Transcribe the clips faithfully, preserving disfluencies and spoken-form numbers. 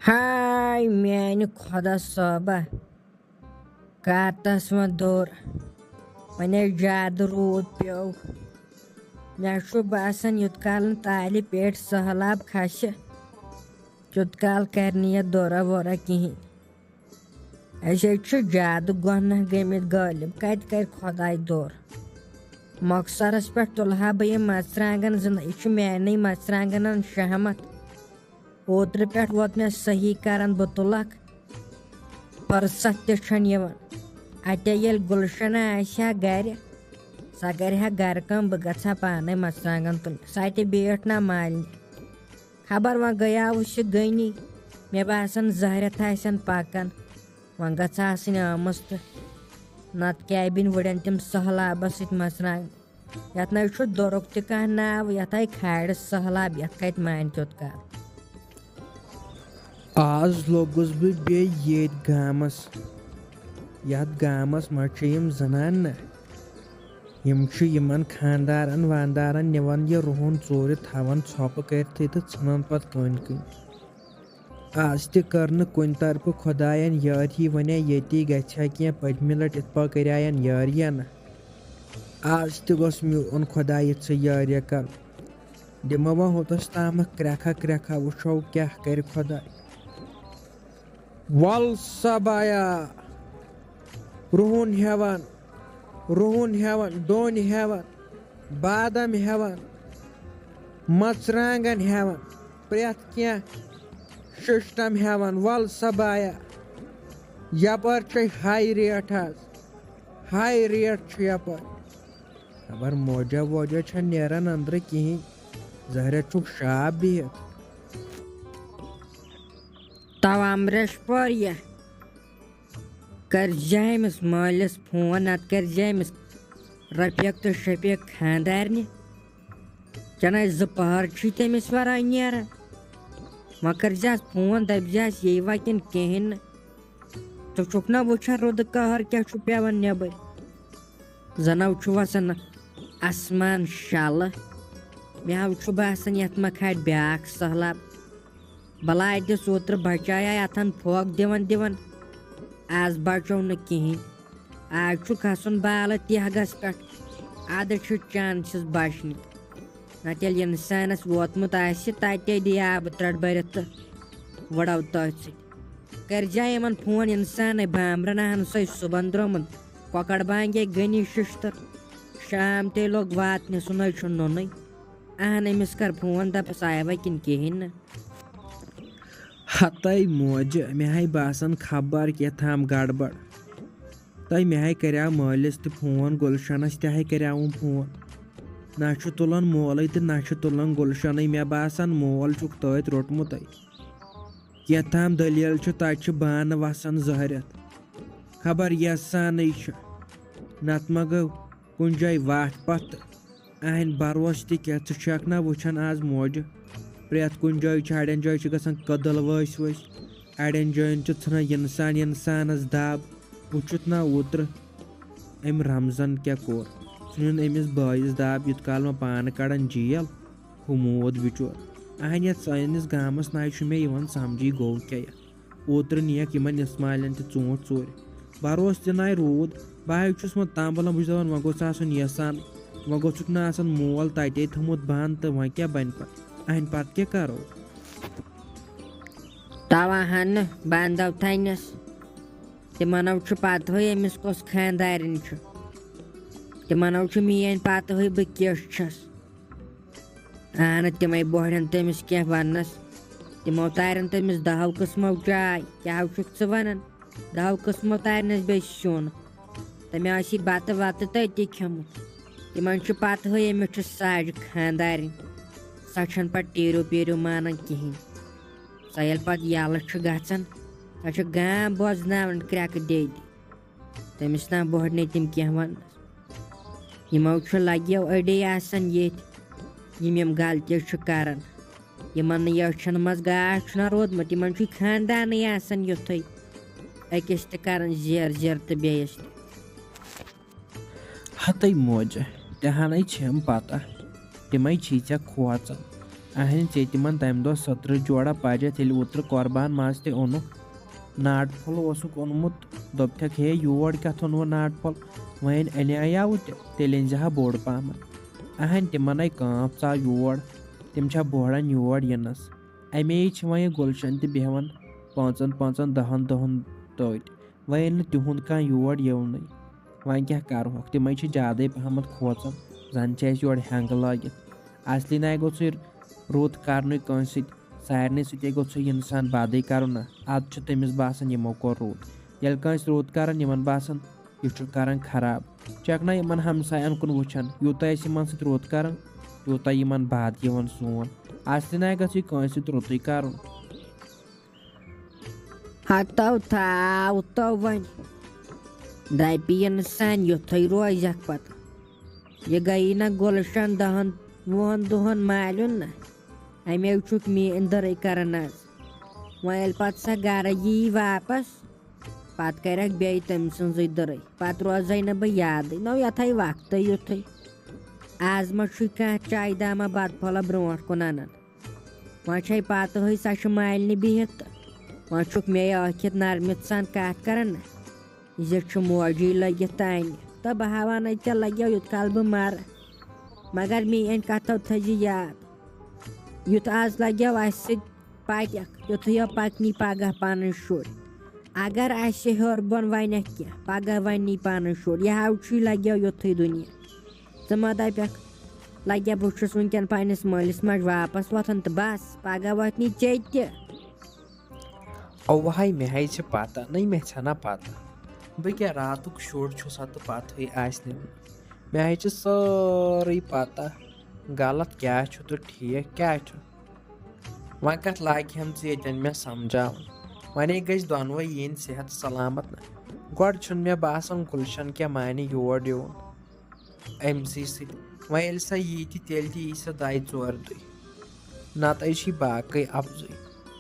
ہاے میانہِ خۄدا صٲبہ، کر تس وۄنۍ دوٚر؟ وۄنۍ ییٚلہِ زیادٕ روٗد پیوٚو، مےٚ چھُ باسان یوٚت کال نہٕ تالہِ پٮ۪ٹھ سٔہلاب کھسہِ، تیوٚت کال کرِ نہٕ یتھ دورہ وورہ کِہینۍ۔ أسۍ حظ چھِ زیادٕ گۄناہ گٔمٕتۍ غٲلب، کتہِ کرِ خۄداے دوٚر؟ مۄخصرس پٮ۪ٹھ تُلہٕ ہا بہٕ یِم مرژٕوانٛگن زٕ، یہِ چھُ میانٮ۪ن مرژٕوانٛگنن شہمت۔ اوترٕ پٮ۪ٹھ ووت مےٚ صحیح کران، بہٕ تُلکھ، فرصت تہِ چھَنہٕ یِوان۔ اَتے ییٚلہِ گُلشنہ آسہِ ہا گرِ، سۄ کرِ ہا گرٕ کٲم، بہٕ گژھٕ ہا پانے مرژٕوانٛگن تُلنہِ، سۄ تہِ بیٖٹھ نہ مالنہِ۔ خبر وۄنۍ گٔیاوُس یہِ غنی، مےٚ باسان زہرٮ۪تھ آسن پکان، وۄنۍ گژھِ آسٕنۍ آمٕژ تہٕ، نتہٕ کیٛاہ بِنۍ وُڑن تِم سہلابس سۭتۍ مرژٕوانٛگن۔ یتھ نہ چھُ دۄرُک تہِ کانٛہہ ناو، یتھ آیہِ کھالٮ۪س سہلاب، یتھ کتہِ مانہِ تیوٚت کال۔ آز لوٚگُس بہٕ بیٚیہِ ییٚتھۍ گامس۔ یتھ گامس منٛز چھِ یِم زنانہٕ نہ، یِم چھِ یِمن خانٛدارن وانٛدارن نِوان یہِ رُہُن ژوٗرِ، تھاوان ژھۄپہٕ کٔرتھٕے تہٕ ژھٕنان پتہٕ کٔنۍ کٔنۍ۔ آز تہِ کٔر نہٕ کُنہِ طرفہٕ خۄداین یٲری، ونے ییٚتی گژھِ ہا کینٛہہ، پٔتمہِ لٹہِ یِتھ پٲٹھۍ کریاین یٲریہ نہ۔ آز تہِ گوٚژھ میون خۄدا یِژھٕے یٲریہ کرُن۔ دِمو وۄنۍ ہوٚتس تامَتھ کرٛٮ۪کھا کرٛٮ۪کھا، وٕچھو کیٛاہ کرِ خۄداے۔ وَل سا بایا، رُہُن ہٮ۪وان، رُہُن ہٮ۪وان، ڈوٗنۍ ہٮ۪وان، بادام ہٮ۪وان، مَرژٕوانٛگَن ہٮ۪وان، پرٛٮ۪تھ کینٛہہ سِسٹَم ہٮ۪وان۔ وَل سا بایا، یَپٲرۍ چھے ہاے ریٹ حظ، ہاے ریٹ چھِ یَپٲرۍ۔ خبر موجہ ووجہ چھا نیران اندرٕ کِہینۍ، زہرہ چھُکھ شاپ بِہِتھ۔ تو امریش پور یہِ، کٔرۍ زِ أمِس مٲلِس فون، نتہٕ کٔرۍ زِ أمِس رفیق تہٕ شفیق خانٛدارنہِ۔ چناے زٕ پہر چھُے تٔمِس ورٲے نیران۔ وۄنۍ کٔرۍ زِہَس فون، دٔپۍ زِہَس یی وۄنۍ کِنہٕ کِہینۍ نہٕ۔ ژٕ چھُکھ نہ وٕچھان رُدٕ قہر کیٛاہ چھُ پٮ۪وان نٮ۪بٕرۍ؟ زَنہٕ چھُ وَسان آسمان شَلہٕ۔ مےٚ ہا چھُ باسان یَتھ ما کھالہِ بیٛاکھ سہلاب۔ بَلاے دِژ اوترٕ بَچایے اَتھَن پھۄکھ دِوان دِوان۔ آز بَچو نہٕ کِہیٖنۍ۔ آز چھُ کھَسُن بالہٕ تیٚہگَس پٮ۪ٹھ۔ اَدٕ چھُ چانسٕز بَچنہِ۔ نَتہٕ ییٚلہِ اِنسانَس ووتمُت آسہِ، تَتے دِیہِ آبہٕ ترٛٹھ بٔرِتھ تہٕ وٕڑَو تٔتھۍ سۭتۍ۔ کٔرۍ زِ یِمن فون اِنسانٕے، بامبرن اہن سۄے صُبحن درٛامُت کۄکر بانگے گٔنی ششتٕر۔ شام تے لوٚگ واتنہِ، سُہ نَے چھُ نوٚنُے۔ اہن أمِس کر فون، دَپس آیوا کِنہٕ کِہیٖنۍ نہٕ۔ ہتے موجہِ، مےٚ ہاے باسان خبر کیٛاہ تام گڑبڑ۔ تہٕ مےٚ ہاے کریاو مٲلِس تہِ فون، گُلشنس تہِ ہاے کریاوُم فون۔ نہ چھُ تُلان مولٕے تہٕ نہ چھُ تُلان گُلشنٕے۔ مےٚ باسان مول چھُکھ تٔتھۍ روٚٹمُتٕے۔ کینٛہہ تام دٔلیٖل چھِ، تَتہِ چھِ بانہٕ وَسان زہرِتھ۔ خبر یَسانٕے چھِ۔ نَتہٕ ما گوٚو کُنہِ جایہِ وَتھ پَتھ تہٕ اَہَنٛدِ بَروسہٕ تہِ کینٛہہ۔ ژٕ چھَکھ نا وٕچھان آز موجہِ؟ پرٛٮ۪تھ کُنہِ جایہِ چھِ، اَڑٮ۪ن جایہِ چھِ گژھان کٔدٕل ؤسۍ ؤسۍ، اَڑٮ۪ن جایَن چھِ ژھٕنان اِنسان اِنسانَس دَب۔ وٕچھُتھ نا اوترٕ أمۍ رمزن کیٛاہ کوٚر؟ ژھٕنُن أمِس بٲیِس دَب، یُتھ کال وۄنۍ پانہٕ کَڑان جیل۔ ہُہ موٗد بِچور۔ اہن یتھ سٲنِس گامس ناے چھُ مےٚ یِوان سمجھی گوٚو کیٛاہ یتھ۔ اوترٕ نِیَکھ یِمن اسماعیلن تہِ ژوٗنٛٹھۍ ژوٗرِ۔ بروسہٕ تہِ ناے روٗد۔ بہٕ ہاے چھُس وۄنۍ تمبلان، بہٕ چھُس دپان وۄنۍ گوٚژھ آسُن یژھان، وۄنۍ گوٚژھُکھ نہٕ آسُن مول تتے تھوٚمُت بنٛد تہٕ وۄنۍ کیٛاہ بنہِ پتہٕ؟ اہنہِ پتہٕ کیٛاہ کرو؟ توا ہن بندو تھنس۔ تِمن چھُ پتہٕے أمِس کۄس خانٛدارِنۍ چھُ۔ تِمن چھُ میٲنۍ پتہٕے بہٕ کِژھ چھَس۔ اہنہٕ، تِمے بوہرن تٔمِس کینٛہہ وننس۔ تِمو تارن تٔمِس دہو قٕسمو چاے۔ کیٛاہ چھُکھ ژٕ ونان؟ دہو قٕسمو تارنس بیٚیہِ سیُن۔ تٔمۍ آسی بتہٕ وتہٕ تٔتی کھیوٚمُت۔ تِمن چھُ پتہٕ ہٕے أمِس چھُ ساجہِ خانٛدارِنۍ۔ سۄ چھَنہٕ پتہٕ ٹیٖرِو پیٖرِو مانان کِہیٖنۍ۔ سۄ ییٚلہِ پتہٕ یَلہٕ چھُ گژھان، سۄ چھِ گام بوزناوان کرٛٮ۪کہٕ دے دے۔ تٔمِس تام بوہرنٕے تِم کینٛہہ وننس۔ یِمو چھُ لگیو أڑے آسان ییٚتھۍ، یِم یِم غلطی چھِ کران۔ یِمن نہٕ یٔچھن منٛز گاش چھُنہ روٗدمُت، یِمن چھُ خاندانٕے آسان یُتھُے، أکِس تہِ کران زیر زیر تہٕ بیٚیِس تہِ۔ ہتے موجہِ، تہِ ہنے چھم پتہ، تِمے چھی ژےٚ کھوژان۔ اہنہِ ژےٚ تِمن تمہِ دۄہ سترٕ جوڑا پجہِ، تیٚلہِ اوترٕ قۄربان ماز تہِ اوٚنُکھ۔ ناٹہٕ پھوٚل اوسُکھ اوٚنمُت، دوٚپتھکھ، "ہے، یور کیٛاہ تھوٚنوٕ ناٹہٕ پھوٚل؟ وۄنۍ اَنے یاوٕ تہِ، تیٚلہِ أنۍ زِ ہا بوٚڑ پہمتھ۔" اہنہِ تِمن آیہِ کانٛپ ژاو یور، تِم چھا بوہڑان یور یِنس۔ اَمے چھِ وۄنۍ یہِ گُلشن تہِ بیٚہوان پانٛژن پانٛژن دَہن دۄہن توتہِ۔ وۄنۍ ییٚلہِ نہٕ تِہُنٛد کانٛہہ یور یِونٕے، وۄنۍ کیٛاہ کَرٕہوکھ؟ تِمَے چھِ زیادَے پَہمَتھ کھوژان، زَن چھِ اَسہِ یورٕ ہٮ۪نٛگہٕ لٲگِتھ۔ اَصلی نَے گوٚژھُے رُت کَرنُے کٲنٛسہِ سۭتۍ، سارنٕے سۭتۍ گوٚژھُے اِنسان بدٕے کَرُن نا۔ اَدٕ چھُ تٔمِس باسان، یِمو کوٚر رُت۔ ییٚلہِ کٲنٛسہِ رُت کَران، یِمَن باسان، یہِ چھُ کَران خراب۔ چھَکھ نا یِمَن ہمسایَن کُن وٕچھان، یوٗتاہ أسۍ یِمَن سۭتۍ رُت کَران، تیوٗتاہ یِمَن بد یِوان سون۔ اَصلی نَے گژھِ کٲنٛسہِ سۭتۍ رُتُے کَرُن۔ ہتو تھاو تو وۄنۍ۔ دپہِ اِنسان یُتھُے روزکھ پتہٕ۔ یہِ گٔیی نہ گُلشن دہن وُہن دۄہن مالیُن نہ۔ اَمے چھُکھ میٲنۍ دٕرٕے کران از۔ وۄنۍ ییٚلہِ پتہٕ سۄ گرٕ ییہِ واپس، پتہٕ کرکھ بیٚیہِ تٔمۍ سٕنٛزٕے دٕرٕے۔ پتہٕ روزے نہٕ بہٕ یادٕے۔ نو یتھے وقتٕے یُتھُے۔ از ما چھُے کانٛہہ چایہِ دامہ بتہٕ پھوٚلہ برونٛٹھ کُن انان؟ وۄنۍ چھے پتہٕ ہٕے سۄ چھِ مالنہِ بِہِتھ تہٕ وۄنۍ چھُکھ مےٚ ٲکھِتھ نرمِتھ سان کتھ کران نہ زِ چھُ موجی لٔگِتھ تانہِ تہٕ بہٕ ہا ونَے ژےٚ لگیو یوٗت کال بہٕ مرٕ۔ مگر میٲنۍ کتھو تھٲیزِ یاد، یُتھ از لگیو اسہِ سۭتۍ پککھ، تیُتھُے یو پکنی پگاہ پنٕنۍ شُرۍ۔ اگر اسہِ ہیوٚر بۄن ونکھ کینٛہہ، پگاہ ونی پنٕنۍ شُرۍ، یہِ ہاو چھُے لگیو یُتھُے دُنیا۔ ژٕ مہ دپکھ، لگیا بہٕ چھُس وٕنکیٚن پننِس مٲلِس ماجہِ واپس وۄتھان تہٕ بس، پگاہ وۄتھنی ژےٚ تہِ۔ اوہاے، مےٚ ہاے چھِ پتہ، نٔے مےٚ چھَنا پتہ۔ بہٕ کیٛاہ راتُک شُر چھُسا تہٕ پتہٕے آسہِ نہٕ مےٚ۔ مےٚ ہاے چھِ سٲرٕے پتہ، غلط کیٛاہ چھُ تہٕ ٹھیٖک کیٛاہ چھُ۔ وۄنۍ کتھ لاگہِ ہم ژٕ ییٚتٮ۪ن مےٚ سمجھاوُن؟ وۄنے گٔژھۍ دۄنوے یِنۍ صحت سلامت نہ۔ گۄڈٕ چھُنہٕ مےٚ باسان گُلشن کیٛاہ مانہِ یور یُن أمۍ سٕے سۭتۍ۔ وۄنۍ ییٚلہِ سۄ یی تہِ، تیٚلہِ تہِ یی سۄ دۄیہِ ژورِ دُہۍ۔ نتہٕ چھِ باقٕے اپزُے۔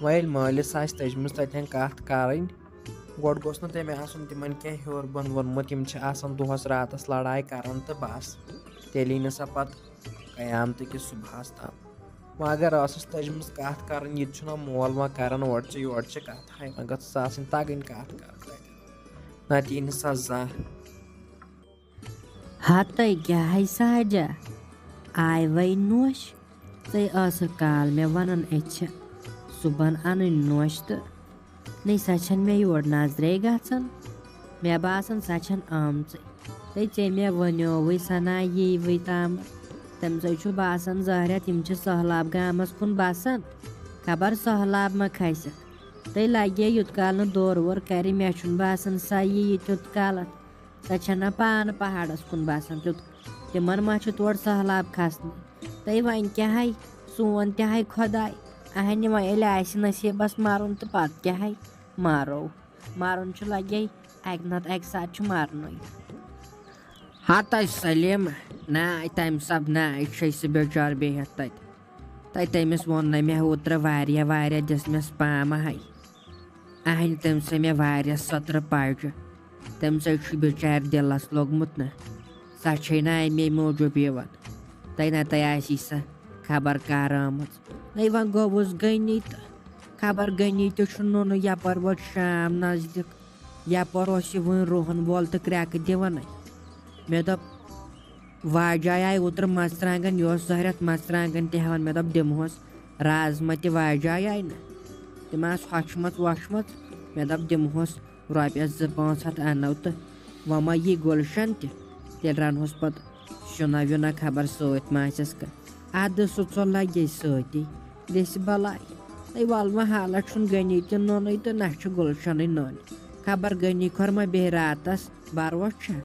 وۄنۍ ییٚلہِ مٲلِس آسہِ تٔجمٕژ تتٮ۪ن کتھ کرٕنۍ، گۄڈٕ گوٚژھ نہٕ تٔمۍ آسُن تِمن کینٛہہ ہیوٚر بۄن ووٚنمُت، یِم چھِ آسان دۄہس راتس لڑاے کران تہٕ بس۔ تیٚلہِ یی نہٕ سۄ پتہٕ قیامتہٕ کِس صبحس تام۔ وۄنۍ اگر ٲسٕس تٔجمٕژ کتھ کرٕنۍ، یہِ تہِ چھُنہ مول وۄنۍ کران اورٕ چہِ یورٕ چہِ کتھ۔ ہاے، وۄنۍ گٔژھٕس آسٕنۍ تگٕنۍ کتھ کرٕنۍ تتٮ۪ن۔ نتہٕ یی نہٕ سۄ زانٛہہ۔ ہتے کیٛاہ ہے ساجہ، آے وَے نوش؟ ژے ٲسٕکھ کال مےٚ وَنان أسۍ چھِ صُبحن اَنٕنۍ نوش تہٕ نٔے سۄ چھَنہٕ مےٚ یور نظرے گژھان۔ مےٚ باسان سۄ چھَنہٕ آمژٕے۔ تہٕ ژےٚ مےٚ وَنیووُے سۄ نا ییٖوٕے تام۔ تٔمۍ سۭتۍ چھُ باسان ظٲہرت یِم چھِ سہلاب گامَس کُن بَسان۔ خبر سہلاب ما کھسٮ۪کھ۔ تہٕ لگے یوٗت کال نہٕ دورٕ وورٕ کرِ، مےٚ چھُنہٕ باسان سۄ ییہِ تیوٗت کالَتھ۔ سۄ چھَنہ پانہٕ پہاڑَس کُن باسان تیوٗت۔ تِمن ما چھُ تورٕ سہلاب کھسنٕے؟ تہٕ وۄنۍ کیٛاہ ہے، سون تہِ ہے خۄداے۔ اہنہِ وۄنۍ ییٚلہِ آسہِ نصیٖبَس مَرُن تہٕ پَتہٕ کیٛاہ ہے، مَرو۔ مَرُن چھُ لگے، اَکہِ نَتہٕ اَکہِ ساتہٕ چھُ مَرنُے۔ ہتَے سلیمہ، نہ، تَمہِ سب نہ، یہِ چھے سُہ بِچار بِہِتھ تَتہِ۔ تَتہِ تٔمِس ووٚن نہ مےٚ اوترٕ واریاہ، واریاہ دِژمَس پامہٕ ہے۔ اہنہِ تٔمۍ سٕے مےٚ واریاہ سۄترٕ پاجہِ۔ تٔمۍ سٕے چھُ بِچارِ دِلَس لوٚگمُت نہ۔ سۄ چھے نہ اَمے موٗجوٗب یِوان۔ تَے نہ تَے آسی سۄ خبر کر آمٕژ۔ نَے وۄنۍ گوٚوُس غنی تہٕ خبر غنی تہِ چھُ نوٚنُے یَپٲرۍ ووت شام نزدیٖک۔ یَپٲرۍ اوس یہِ وٕنۍ رُہَن وول تہٕ کرٛٮ۪کہٕ دِوانَے۔ مےٚ دوٚپ، واجہِ آیہِ اوترٕ مرژٕوانٛگن، یہِ اوس زہرٮ۪تھ مرژٕوانٛگن تہِ ہٮ۪وان۔ مےٚ دوٚپ، دِمہوس رازما تہِ، واجہِ آیہِ نہ۔ تِم آسہٕ ہۄچھمژ وۄچھمژ۔ مےٚ دوٚپ، دِمہوس رۄپیس زٕ پانٛژھ ہتھ انو تہٕ وۄنۍ ما یی گُلشن تہِ، تیٚلہِ رنہوس پتہٕ سیُنا ویُنا خبر سۭتۍ ما آسٮ۪س کانٛہہ۔ ادٕ سُہ ژوٚل لگے سۭتی، دِسہِ بلاے۔ ہے ول وۄنۍ حالہ چھُنہٕ غنی تہِ نوٚنُے تہٕ نہ چھُ گُلشنٕے نوٚن۔ خبر غنی کھۄر ما بیٚہہِ راتس، بروس چھا؟